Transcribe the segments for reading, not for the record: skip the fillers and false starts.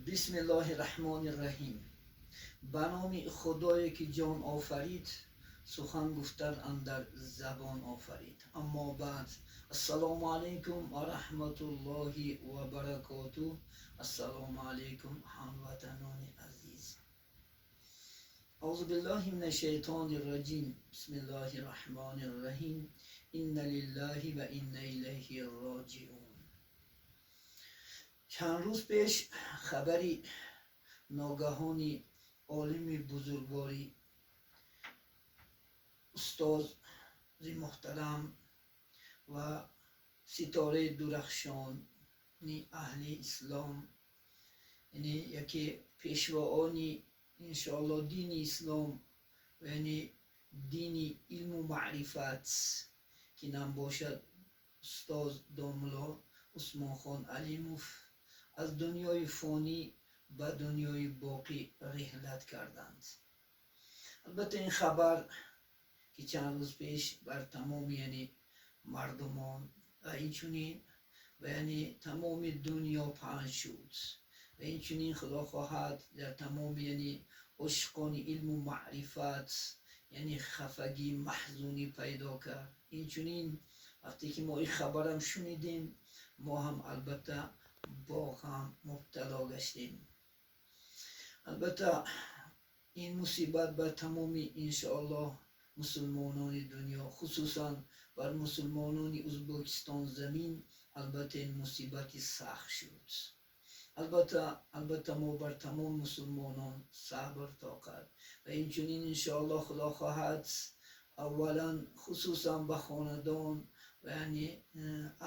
Бисмиллоҳи раҳмони раҳим. Ба номи Худое ки ҷон офарид, сухан гуфтан андар забон офарид. Аммо баъд, ассалому алайкум ва раҳматуллоҳи ва баракотуҳ. Ассалому алайкум, ҳамватанони азиз. Аузу биллаҳи минаш шайтонир раҷим. Бисмиллоҳир раҳмонир раҳим. Инна лиллаҳи ва инна илайҳи роҷиун. Чанд рӯз пеш хабари ногаҳони олими бузургворӣ, устози муҳтарам ва ситораи дурахшони аҳли ислом, яъне яке пешвоёни, иншоалло, дини ислом, яъне дини илму маърифат, ки нам бошад устоз домулло Усмонхон Алимов, аз дунёи фонӣ ба дунёи боқӣ риҳлат карданд. Албатта, ин хабар ки чанд рӯз пеш бар тамоми, яъне мардумон ва инчунин ва яъне тамоми дунё паҳн шуд ва инчунин, Худо хоҳад, дар тамоми, яъне ошиқони илму маърифат, яъне хафагӣ, маҳзунӣ пайдо кард. Инчунин вақте ки мо ин хабарам шунидем, мо ҳам албатта бо ғам мубтало гаштем. Албатта, ин мусибат бар тамоми, иншоаллоҳ, мусулмонони дунё, хусусан бар мусулмонони Узбекистон замин, албатта, ин мусибати сахт шуд. Албатта, мо бар тамом мусулмонон сабр, тоқат ва инчунин, иншоаллоҳ, Худо хоҳад, аввалан хусусан ба хонадон ва яъне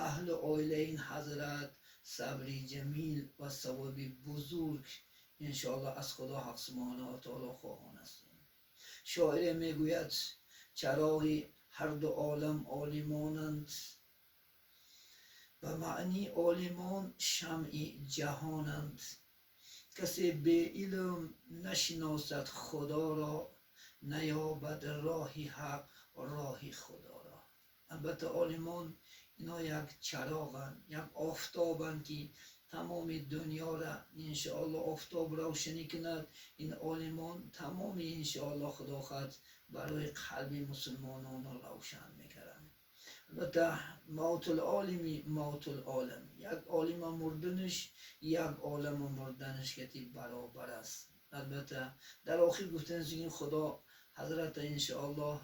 аҳлу оилаи ин ҳазрат сабри ҷамил ва савоби бузург, иншоаллоҳ, аз Худо ҳақ субҳонаҳу ва таоло хоҳон ҳастем. Шоире мегӯяд: «Чароғи ҳарду олам олимонанд, ба маъни олимон шамъи ҷаҳонанд. Касе беилм нашиносад Худоро, наёбад роҳи ҳақ, роҳи Худоро». Албатта, олимон ино як чароғанд, як офтобанд, ки тамоми дунёра, иншоалло, офтоб равшанӣ кунад. Ин олимон тамоми, иншоалло, Худо хоҳад, барои қалби мусулмононро равшан мекарданд. Албатта, мавтул олими мавтул олам, як олима мурданаш як олама мурданаш кати баробар аст. Албатта, дар охир гуфтан, ки Худо ҳазрата, иншоаллоҳ,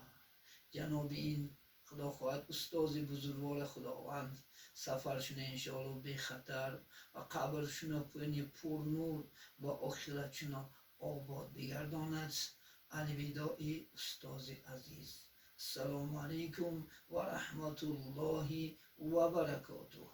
ҷаноби ин, Худо хоҳад, устози бузургвора Худованд сафаршуна, иншоалло, бехатар ва қабршуна пурнур ва охиратшуна обод бигардонад. Алвидои устози азиз. Ассалому алайкум ва раҳматуллоҳи ва баракотуҳ.